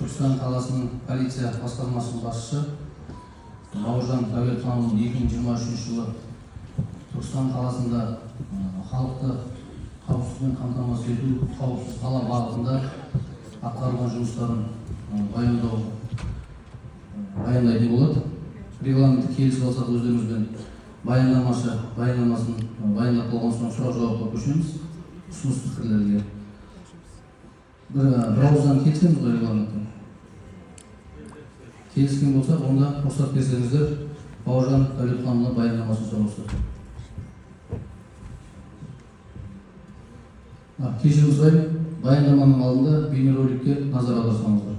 Түркістан қаласының полиция басқармасының басшысы Бауыржан Дәулетханұлының 2023 жылы Түркістан қаласында халықты қауіпсіздікпен қамтамасыз ету, қауіпсіз қала бағытында атқарылған жұмыстарын баяндайтын болады. Регламентті келісіп алсақ, өздеріңізбен баяндамасын баяндап болған соң сұрақ жауапқа көшеміз, ұсыныс пікірлерге. Бір ауыздан келісеміз ғой регламентті. Келіскен болсақ, онда рұқсат берсеңіздер, Бауыржан Дәулетханұлы баяндамасын сұраса. Кешірім сұраймын, баяндаманың алдында бейнероликке назар аударсаңыздар.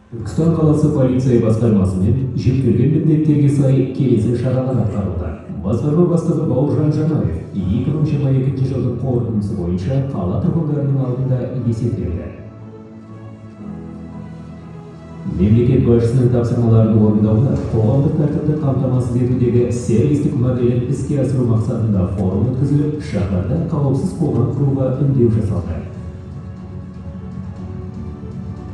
Түркістан қаласы полиция басқармасымен жүктелген міндеттерге сай келесі шаралар атқарылды. Басқарма бастығы Бауыржан Жанаев 2022 жылдың қорытындысы бойынша қала тұрғындарының алдында есеп берді. Мемлекет басшысының тапсырмаларын орындауда қоғамдық тәртіпті қамтамасыз етудегі сервистік моделін іске асыру мақсатында форум өткізіліп, шаһарда қауіпсіз қоғам құруға үндеу жасалды.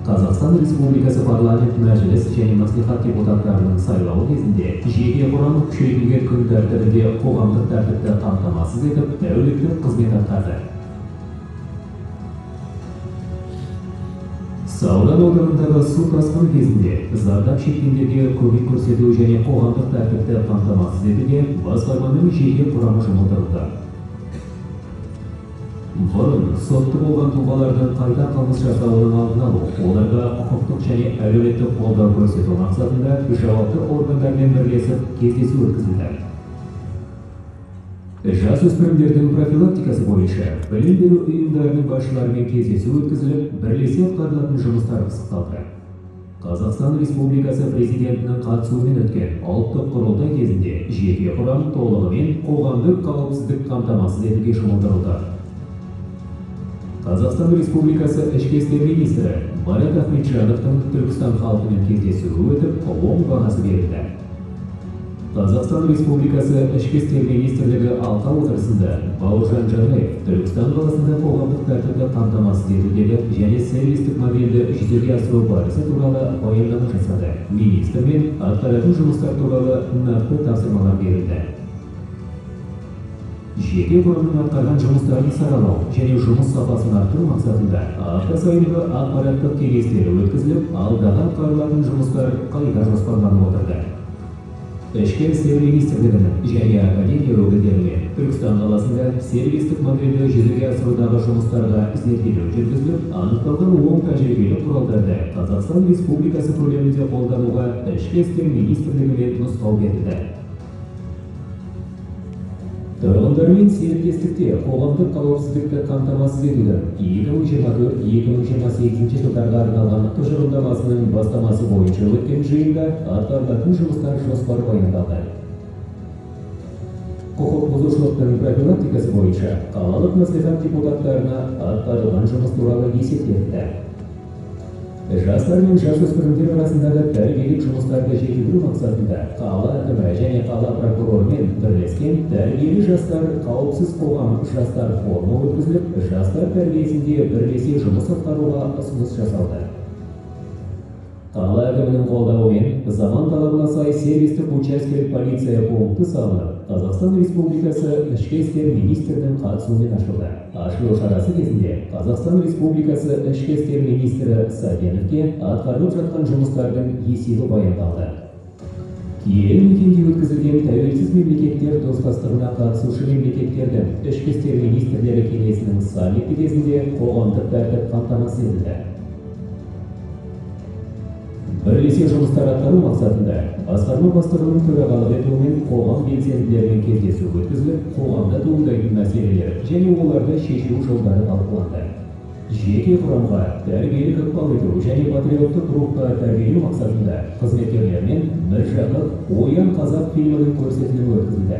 Қазақстан Республикасы парламент мәжіліс және мәслихат депутаттарының сайлауы кезінде жеке құрам күшейтілген күн тәртібінде қоғамдық тәртіпті қамтамасыз етіп, тәуліктік қызмет атқарды. Сауран ауданындағы су тасқыны кезінде зардап шеккендерге көмек көрсету және қоғамдық тәртіпті қамтамасыз етуге басқарманың жеке құрамы жұмылдырылды. Бұрын сотты болған тұлғалардың қайта қылмыс жасауының алдын алу, оларға құқықтық және әлеуметтік қолдау көрсету мақсатында жауапты органдармен бірлесіп кездесу өткізілді. Жасөспірімдердің профилактикасы бойынша білім беру ұйымдарының басшыларымен кездесу өткізіліп, бірлесе атқарылатын жұмыстар пысықталды. Қазақстан Республикасы президентінің қатысуымен өткен ұлттық құрылтай кезінде жеке құрам толығымен қоғамдық қауіпсіздік қамтамасыз етуге жұмылдырылды. Қазақстан Республикасы Ішкі істер министрі Марат Ахметжановтың Түркістан халқымен кездесуі өтіп, оң бағасы берілді. Қазақстан Республикасы Ішкі істер министрлігі алқа отырысында Бауыржан Жанаев Түркістан қаласында қоғамдық тәртіпті қамтамасыз етудегі және сервистік модельді жүзеге асыру барысы туралы баяндама жасады. Министрмен атқаратын жұмыстар туралы нақты тапсырмалар берілді. Жеке құрамның атқарған жұмыстарын саралау және жұмыс сапасын арттыру мақсатында апта сайынғы ақпараттық кеңестер өткізіліп, алдағы атқарылатын жұмыстар қайта жоспарланып отырды. Ішкі істер министрлігінің және академия өкілдерімен Түркістан қаласында сервистік модельді жүзеге асырудағы жұмыстарға зерделеу жүргізіліп, анықталған оң тәжірибелік құралдарды Қазақстан Республикасы көлемінде қолдануға Ішкі істер министрлігімен нұсқау берілді. Тұрғындармен серіктестікте қоғамдық қауіпсіздікті қамтамасыз етудің 2024-2028 жылдарға арналған тұжырымдамасының бастамасы бойынша өткен жиында атқарылатын жұмыстар жоспары баяндалды. Құқық бұзушылықтың профилактикасы бойынша қалалық мәслихат депутаттарына атқарылған жұмыс туралы есеп берілді. Жастар мен жасөспірімдер арасындағы тәрбиелік жұмыстарды жетілдіру мақсатында қала әкімі және қала прокурорымен бірлескен тәрбиелі жастар қауіпсіз қоғам жастар форумы өткізіліп, жастар тәрбиесінде бірлесе жұмыс атқаруға ұсыныс жасалды. Қала әкімінің қолдауымен заман талабына сай сервистік учаскелік полиция пункті салынып, Қазақстан Республикасы Ішкі істер министрінің қатысуымен ашылды. Ашылу шарасы кезінде Қазақстан Республикасы Ішкі істер министрі Сәденовке атқарылып жатқан жұмыстардың есебі баяндалды. Киелі мекенде өткізілген тәуелсіз мемлекеттер достастығына қатысушы мемлекеттердің ішкі істер министрлері кеңесінің саммиті кезінде қоғамдық тәртіп қамтамасыз етілді. Бірлесе жұмыстар атқару мақсатында басқарма бастығының төрағалық етуімен қоғам белсенділерімен кездесу өткізіліп, қоғамда туындайтын мәселелер және оларды шешу жолдары талқыланды. Жеке құрамға тәрбиелік ықпал ету және патриоттық рухта тәрбиелеу мақсатында қызметкерлермен Міржақып Оян қазақ фильмінің көрсетілімі өткізілді.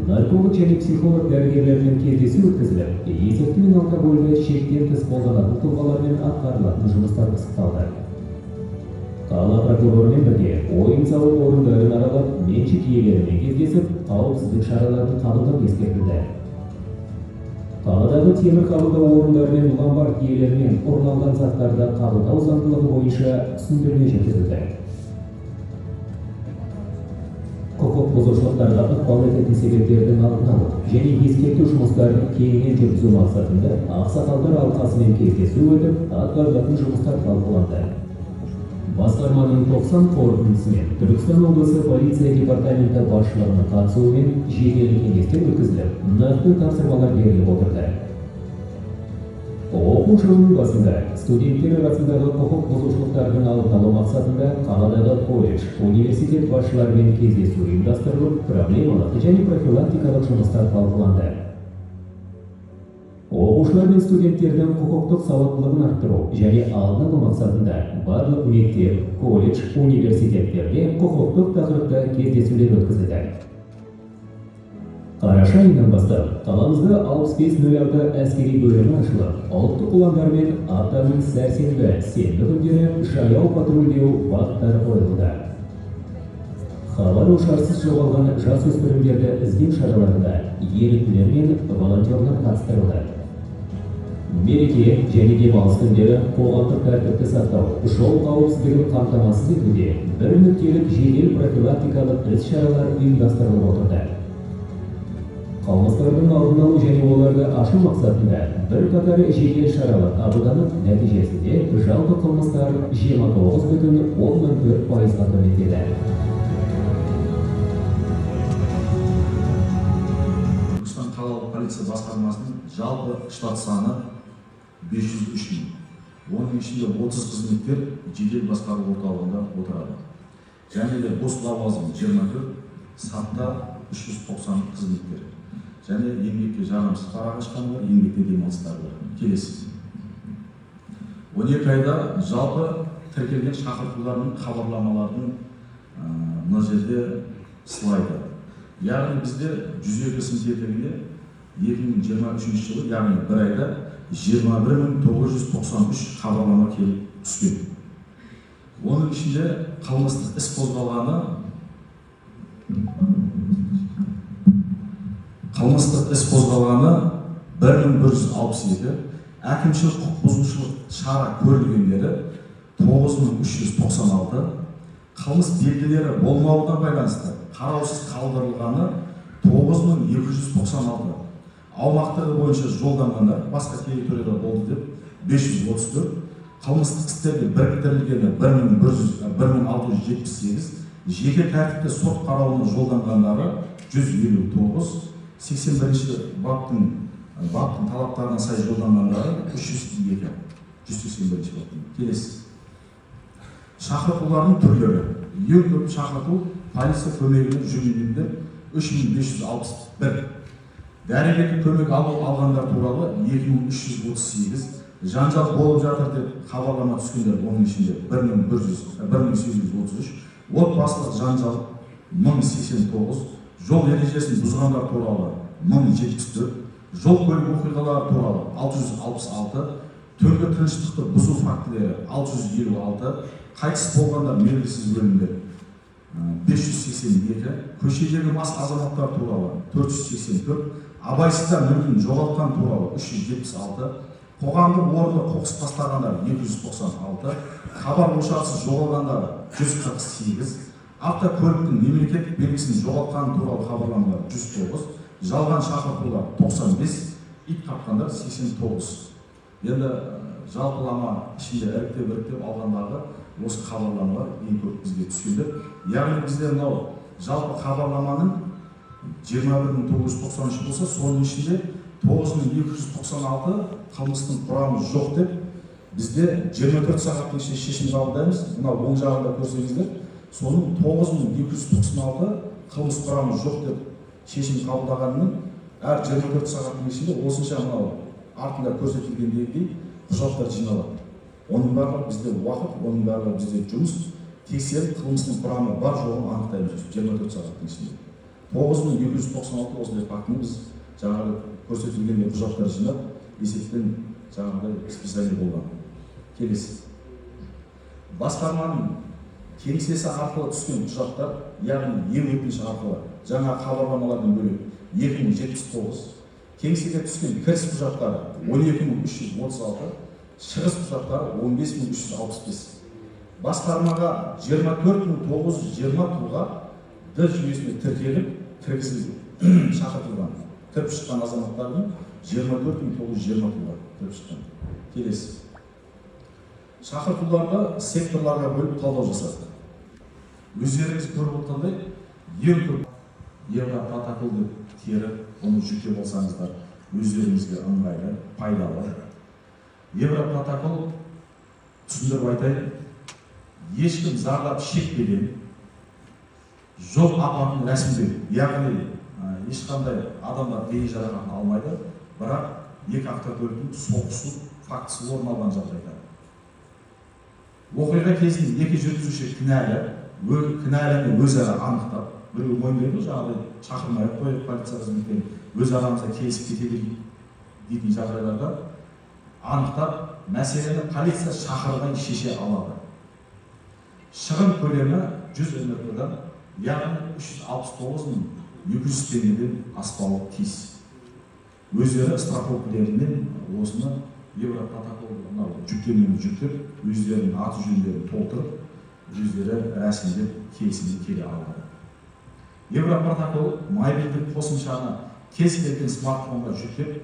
Нарколог және психолог дәрігерлермен кездесу өткізіліп, есірткі мен алкогольді шектен тыс қолданатын тұлғалармен атқарылатын жұмыстар пысықталды. Қала прокурорымен бірге ойын кездесіп, қауіпсіздік шараларын қабылдау ескертілді. Қаладағы темір қабылдау орындары мен ломбард иелерімен ұрланған заттарды қабылдау заңдылығы бойынша түсіндірме жүргізілді. Құқық бұзушылықтарға ықпал ететін себептердің алдын алу және ескерту жұмыстарын кеңінен жүргізу мақсатында ақсақалдар алқасымен кездесу өтіп, атқарылатын жұмыстар талқыланды. Басқарманың 90 қорытындысымен Түркістан облысы полиция департаменті басшылығының қатысуымен жедел кеңестер өткізіліп, нақты тапсырмалар беріліп отырды. Оқу жылының басында студенттер арасындағы құқық бұзушылықтардың алдын алу мақсатында қаладағы колледж, университет басшыларымен кездесу ұйымдастырылып, проблемалық және профилактикалық жұмыстар талқыланды. Оқушылар мен студенттердің құқықтық сауаттылығын арттыру және алдын алу мақсатында барлық мектеп, колледж, университеттерде құқықтық тақырыпта кездесулер өткізілді. Қараша айынан бастап қаламызда 6506 әскери бөлімі ашылып, ұлттық ұландармен аптаның сәрсенбі, сенбі күндері жаяу патрульдеу бағыттары қойылды. Хабар ошарсыз жоғалған жасөспірімдерді іздеу шараларында еріктілер мен волонтерлар қатыстырылды. Мереке және демалыс күндері қоғамдық тәртіпті сақтау, жол қауіпсіздігін қамтамасыз етуде бір нүктелік жедел профилактикалық іс-шаралар ұйымдастырылып отырды. Қылмыстардың алдын алу және оларды ашу мақсатында бірқатар жедел шаралар қабылданып, нәтижесінде жалпы қылмыстар 29,4%-ға төмендеді. Түркістан қалалық полиция басқармасының жалпы штат саны 503 мың. Оның ішінде 30 қызметкер жедел басқару орталығында отырады. Және де бос лауазым 24, сапта 390 қызметкер. Және еңбекке жарамсыз пара қашқан бар, еңбекте демалыстар бар. Келесі. 12 айда жалпы тіркелген шақыртулар мен хабарламалардың мына жерде слайды. Яғни бізде 102 сын тетігіне 2023 жылы, яғни бір айда 21993 хабарлама келіп түскен. Оның ішінде қылмыстық іс қозғалғаны 1162, әкімшілік құқық бұзушылық шара көрілгендері 9396, қылмыс белгілері болмауына байланысты қараусыз қалдырылғаны 9296, аумақтығы бойынша жолданғандар басқа территорияда болды деп 534, қылмыстық істерге біріктірілгені 1678, жеке тәртіпте сот қарауына жолданғандары 159, 81-ші баптың талаптарына сай жолданғандары 302, 181-ші баптың. Келесі. Шақыртулардың түрлері. Ең көп шақырту полиция көмегіне жүгінгендер 3561. Дәрігерлік көмек алғандар туралы 2338, жанжал болып жатыр деп хабарлама түскендер оның ішінде 1833, отбасылық жанжал 1089, жол ережесін бұзғандар туралы 1074, жол көлік оқиғалары туралы 666, түнгі тыныштықты бұзу фактілері 656, қайтыс болғандар белгісіз өлімдер 582, көшедегі мас азаматтар туралы 484, абайсызда мүлкін жоғалтқан туралы 376, қоғамдық орында қоқыс тастағандар 296, хабар ошарсыз жоғалғандар 148, автокөліктің мемлекеттік белгісін жоғалтқан туралы хабарламалар 109, жалған шақыртулар 95, ит қапқандар 89. Енді жалпылама ішінде іріктеп алғандағы осы хабарламалар ең көп бізге түскендер. Яғни бізде мынау жалпы хабарламаның 21993 болса, соның ішінде 9296 қылмыстың құрамы жоқ деп бізде 24 сағаттың ішінде шешім қабылдаймыз. Мынау оң жағында көрсеңіздер, соның 9296 қылмыс құрамы жоқ деп шешім қабылдағанымен әр 24 сағаттың ішінде осынша мынау артында көрсетілгендегідей құжаттар жиналады. Оның барлығы бізде уақыт, оның барлығы бізде жұмыс, тексеріп қылмыстың құрамы бар жоғын анықтаймыз 24 сағаттың ішінде. 9296 осындай фактіні біз жаңағы көрсетілгендей құжаттар жинап, есептен жаңағыдай списание болған. Келесі. Басқарманың Кеңсесі арқылы түскен құжаттар, яғни е-өтініш арқылы жаңа хабарламалардан бөлек 2079, кеңсеге түскен кіріс құжаттары 12336, шығыс құжаттары 15365. Басқармаға 24920 тұлға Д жүйесіне тіркеліп, кіргізілген, шақыртылған. Кіріп шыққан азаматтардың 24920 тұлға кіріп шыққан. Келесі. Шақыртуларды секторларға бөліп талдау жасадық. Өздеріңіз көріп отырғандай, ең көп Европротокол деп теріп, оны жүктеп алсаңыздар, өздеріңізге ыңғайлы, пайдалы. Европротокол түсіндіріп айтайын, ешкім зардап шекпеген жол апатын рәсімдеу, яғни ешқандай адамдар дене жарақатын алмайды, бірақ екі автокөліктің соғысу фактісі орын алған жағдайда. Оқиға кезінде екі жүргізуші кінәлі, кінәліні өзара анықтап, біреу мойындайды ғой, жаңағыдай шақырмай ақ қояйық полиция қызметкерін, өз арамызда келісіп кете берейік дейтін жағдайларда анықтап, мәселені полиция шақырмай шеше алады. Шығын көлемі 100 МРП-дан, яғни 369 200 теңгеден аспауы тиіс. Өздері страховкалерінен осыны Европротокол мынау жүктемені жүктеп, өздерінің аты жөндерін толтырып, өздері рәсімдеп келісімге келе алады. Европротокол мобильдік қосымшаны кез келген смартфонға жүктеп,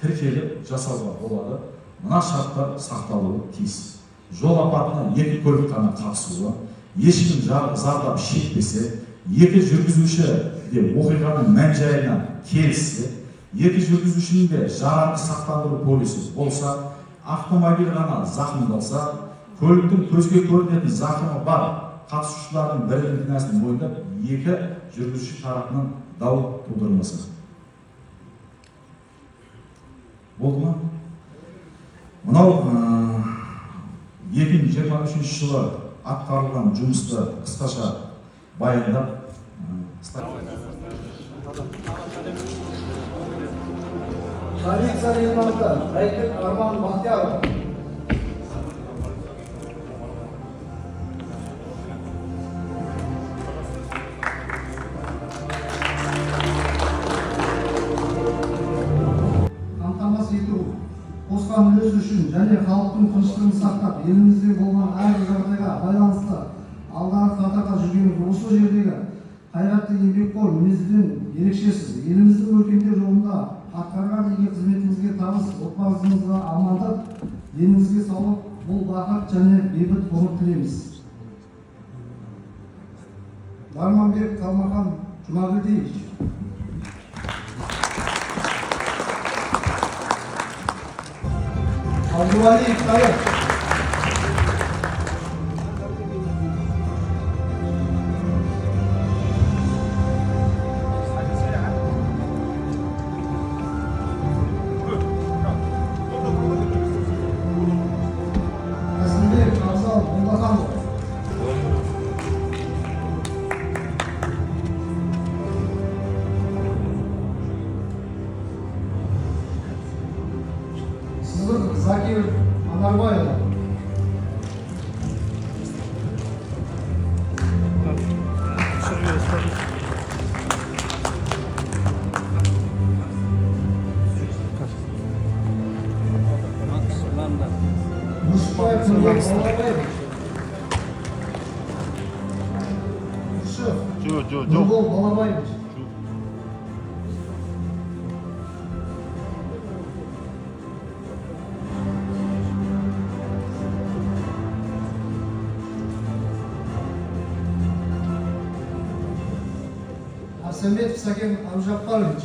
тіркеліп жасауға болады. Мына шарттар сақталуы тиіс. Жол апатына екі көлік қана қатысуы, ешкім зардап шекпесе, екі жүргізуші де оқиғаның мән-жайына келіссе, екі жүргізушінің де жарамды сақтандыру полисі болса, автомобиль ғана зақымдалса, көліктің көзге көрінетін зақымы бар қатысушылардың бірінің кінәсін мойындап, екі жүргізуші тарапынан дау тудырмаса. Болды ма? Мынау 2023 жылы атқарылған жұмысты қысқаша баяндап, Полиция лейтенанты Әйтек Арман Бақтияров. Қамтамасыз ету, қосқан үлесі үшін және халықтың тыныштығын сақтап, елімізде болған әрбір жағдайға байланысты алдағы қатарда жүрген осы жердегі қайратты еңбекқор мінезбен ерекшесіз. Еліміздің өркендеу жолында атқарған игі қызметіңізге табыс, отбасыңызға амандық, деніңізге саулық, мол бақыт және бейбіт ғұмыр тілейміз. Дарманбек Қалмахан Жұмағалиевич. Абдувалиев Тарих. Әзімбек Абзал Молдаханов. Сыздық Закир Анарбайұлы. Мұшбаев Нұрлан Балабаевич. Мұшев Нұрбол Балабаевич. Арсенбетов Сәкен Әбжаппарович.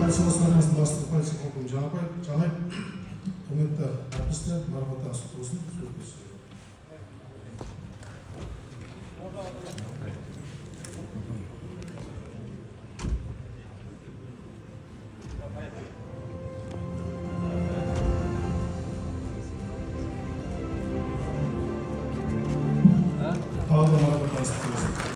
Полиция басқармасының бастығы полиция полковнигі Жанаев, құрметті әріптестер, марапаттарыңыз құтты болсын. Сөз.